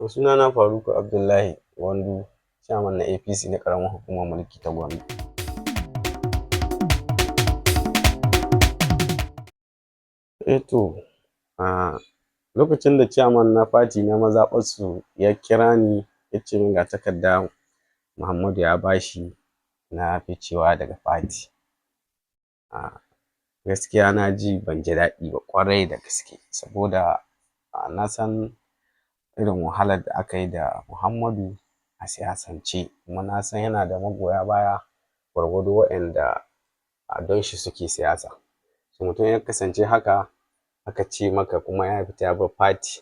Sunana Faruku Abdullahi Gwandu, chairman na APC na ƙaramar hukumar mulki ta Gwandu. Eh to, a lokacin da chairman na fati na mazaɓarsu ya kira ni ya ce min ga takarda Muhammadu ya bashi na ficewa daga fati. A gaskiya na ji ban ji daɗi ba ƙwarai da gaske, saboda na san irin wahalar da aka yi da Muhammadu a siyasance, kuma na san yana da magoya baya gwargwado waɗanda a don shi suke siyasa. So mutum ya kasance haka, aka ce maka kuma ya fita ya bar fati,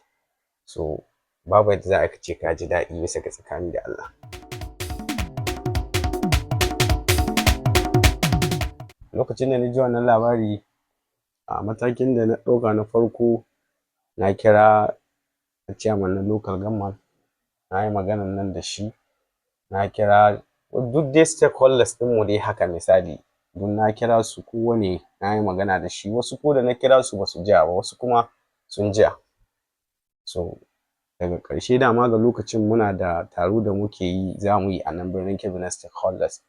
so babu yadda za a ce ka ji daɗi bisa ga tsakani da Allah. Lokacin da na ji wannan labari, a matakin da na ɗauka na farko, na kira chairman na local government, na yi maganan nan da shi, na kira duk dai stakeholders ɗinmu dai haka misali, duk na kira su, kowane na yi magana da shi. Wasu ko da na kira su ba su jiya ba, wasu kuma sun jiya. So daga ƙarshe, dama ga lokacin muna da taro da muke yi, za mu yi a nan birnin Kebbi na stakeholders,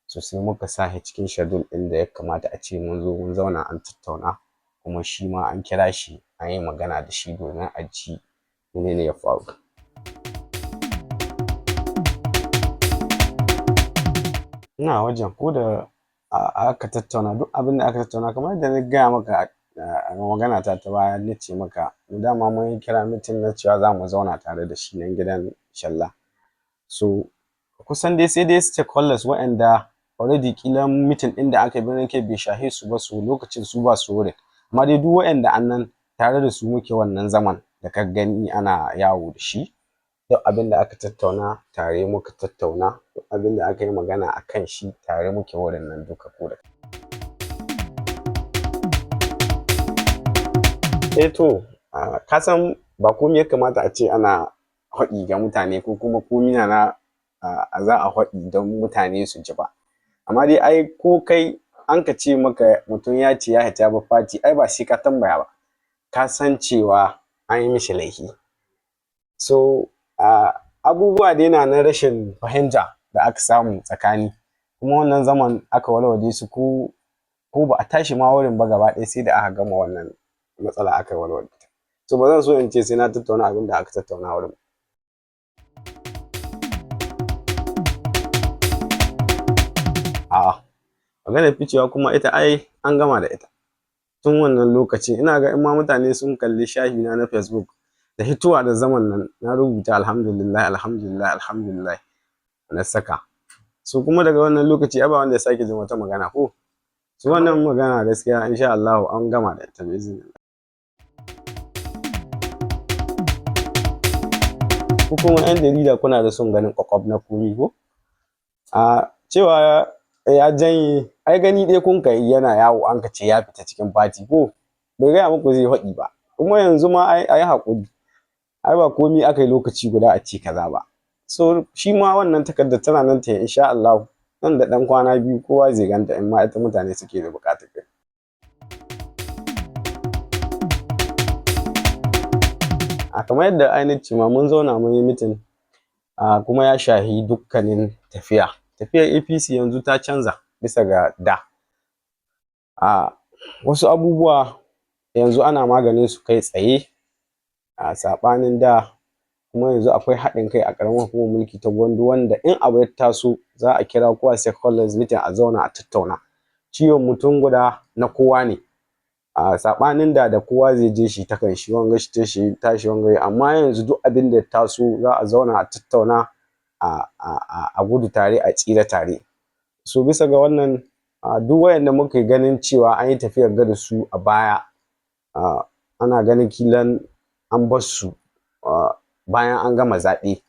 so sai muka sa shi cikin schedule ɗin da ya kamata a ce mun zo mun zauna an tattauna, kuma shi ma an kira shi an yi magana da shi domin a ji menene ya faru. Ina wajen ko da aka tattauna duk abin da aka tattauna, kamar yadda na gaya maka a magana ta ta baya, na ce maka dama mun kira meeting na cewa za mu zauna tare da shi nan gidan Shalla. So kusan dai sai dai stakeholders waɗanda already kila meeting ɗin da aka yi birnin Kebbi bai shahe su ba, su lokacin su ba su wurin, amma dai duk waɗanda annan tare da su muke wannan zaman da ka gani ana yawo da shi. Duk abin da aka tattauna tare muka tattauna, duk abin da aka yi magana a kan shi tare muke wurin nan duka ko da. Eh to, ka san ba komai ya kamata a ce ana haɗi ga mutane ko kuma komi na za a haɗi don mutane su ji ba. Amma dai ai ko kai an ka ce maka mutum ya ce ya hita ba fati, ai ba sai ka tambaya ba, ka san cewa an yi mishi laifi. So abubuwa dai na na rashin fahimta da aka samu tsakani, kuma wannan zaman aka walwale su, ko ba a tashi ma wurin ba gaba ɗaya sai da aka gama wannan matsala aka walwale ta. So ba zan so in ce sai na tattauna abin da aka tattauna wurin. A'a, maganar ficewa kuma ita ai an gama da ita tun wannan lokacin. Ina ga in ma mutane sun kalli shafi na na Facebook da hituwa da zaman nan, na rubuta alhamdulillah, alhamdulillah, alhamdulillah na saka. So kuma daga wannan lokaci ai ba wanda ya sake jin wata magana ko. So wannan magana gaskiya insha Allah an gama da ita biiznillah. Ku kuma 'yan jarida kuna da son ganin ƙwaƙwaf na komi ko? A cewa ya janye, ai gani dai kun kai yana yawo an ka ce ya fita cikin fati, ko bai gaya muku zai faɗi ba. Kuma yanzu ma ai ayi haƙuri, ai ba komi aka yi lokaci guda a ce kaza ba. So shi ma wannan takardar tana nan ta insha Allah nan da ɗan kwana biyu kowa zai ganta, in ma ita mutane suke da buƙatar gani. A kamar yadda ainihin ce ma mun zauna mun yi meeting, kuma ya shahi dukkanin tafiya. Tafiyar APC yanzu ta canza bisa ga da. A wasu abubuwa yanzu ana maganin su kai tsaye a saɓanin da, kuma yanzu akwai haɗin kai a ƙaramar hukumar mulki ta Gwandu, wanda in abu ya taso za a kira kowa stakeholders meeting a zauna a tattauna. Ciwon mutum guda na kowa ne. A saɓanin da da kowa zai je shi ta kan shi, wanga shi shi tashi wanga, amma yanzu duk abin da ya taso za a zauna a tattauna, a gudu tare a tsira tare. So bisa ga wannan, duk wayanda muka ganin cewa an yi tafiyar ga da su a baya, ana ganin kilan an bar su bayan an gama zaɓe.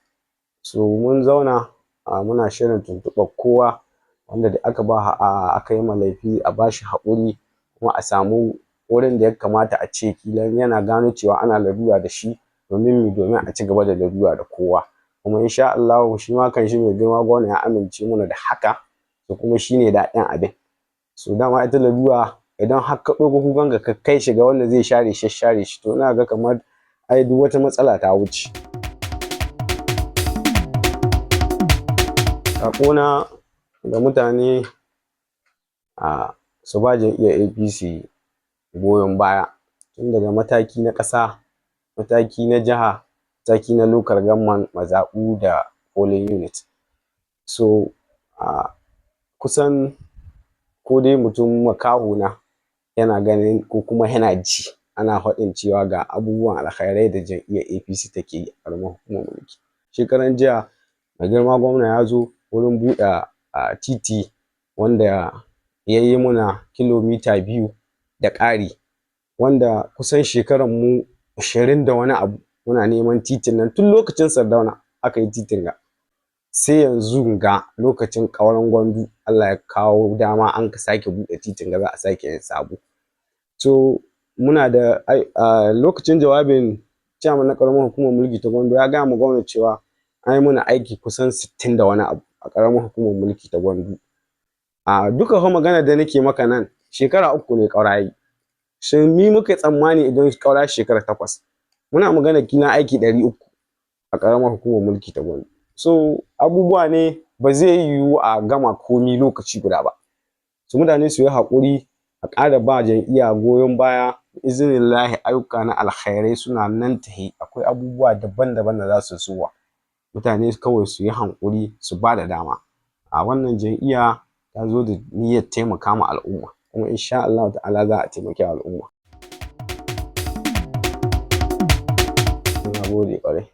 So mun zauna, muna shirin tuntuɓar kowa wanda da aka ba aka yi ma laifi, a bashi haƙuri, kuma a samu wurin da ya kamata a ce kilan yana gano cewa ana lalura da shi, domin domin a ci gaba da lalura da kowa. Kuma insha Allah shi ma kan shi mai girma gwamna ya amince mana da haka, to kuma shine daɗin abin. So dama ita lalura idan har ka ɗauko kukan ka kai shi ga wanda zai share shi, to ina ga kamar ai duk wata matsala ta wuce. Saƙona ga mutane, a su ba jam'iyyar APC goyon baya, tun daga mataki na ƙasa, mataki na jiha, mataki na local government, mazaɓu da polling unit. So a kusan ko dai mutum makaho na yana ganin ko kuma yana ji ana faɗin cewa ga abubuwan alkhairai da jam'iyyar APC take yi a ƙaramar hukumar mulki. Shekaran jiya mai girma gwamna ya zo wurin buɗe titi wanda ya yi muna kilomita 2 da ƙari, wanda kusan shekaran mu 20 da wani abu muna neman titin nan. Tun lokacin Sardauna aka yi titin ga, sai yanzu ga lokacin ƙauren Gwandu Allah ya kawo dama an ka sake buɗe titin ga, za a sake yin sabo. So muna da lokacin jawabin chairman na ƙaramar hukumar mulki ta Gwandu ya gaya ma gwamna cewa an yi mana aiki kusan 60 da wani abu a ƙaramar hukumar mulki ta Gwandu. A duka fa magana da nake maka nan, shekara 3 ne ƙaura yi. Shin mi muka tsammani idan ƙaura shekara 8? Muna magana kila aiki 300 a ƙaramar hukumar mulki ta Gwandu. So abubuwa ne ba zai yiwu a gama komi lokaci guda ba. So mutane su yi haƙuri, a ƙara ba jam'iyya goyon baya. Iznillahi, ayyuka na alkhairai suna nan tahe. Akwai abubuwa daban-daban da za su zuwa. Mutane kawai su yi haƙuri, su ba da dama. A wannan jam'iyya ta zo da niyyar taimaka ma al'umma, kuma insha Allah ta'ala za a taimaki al'umma. Na gode ƙwarai.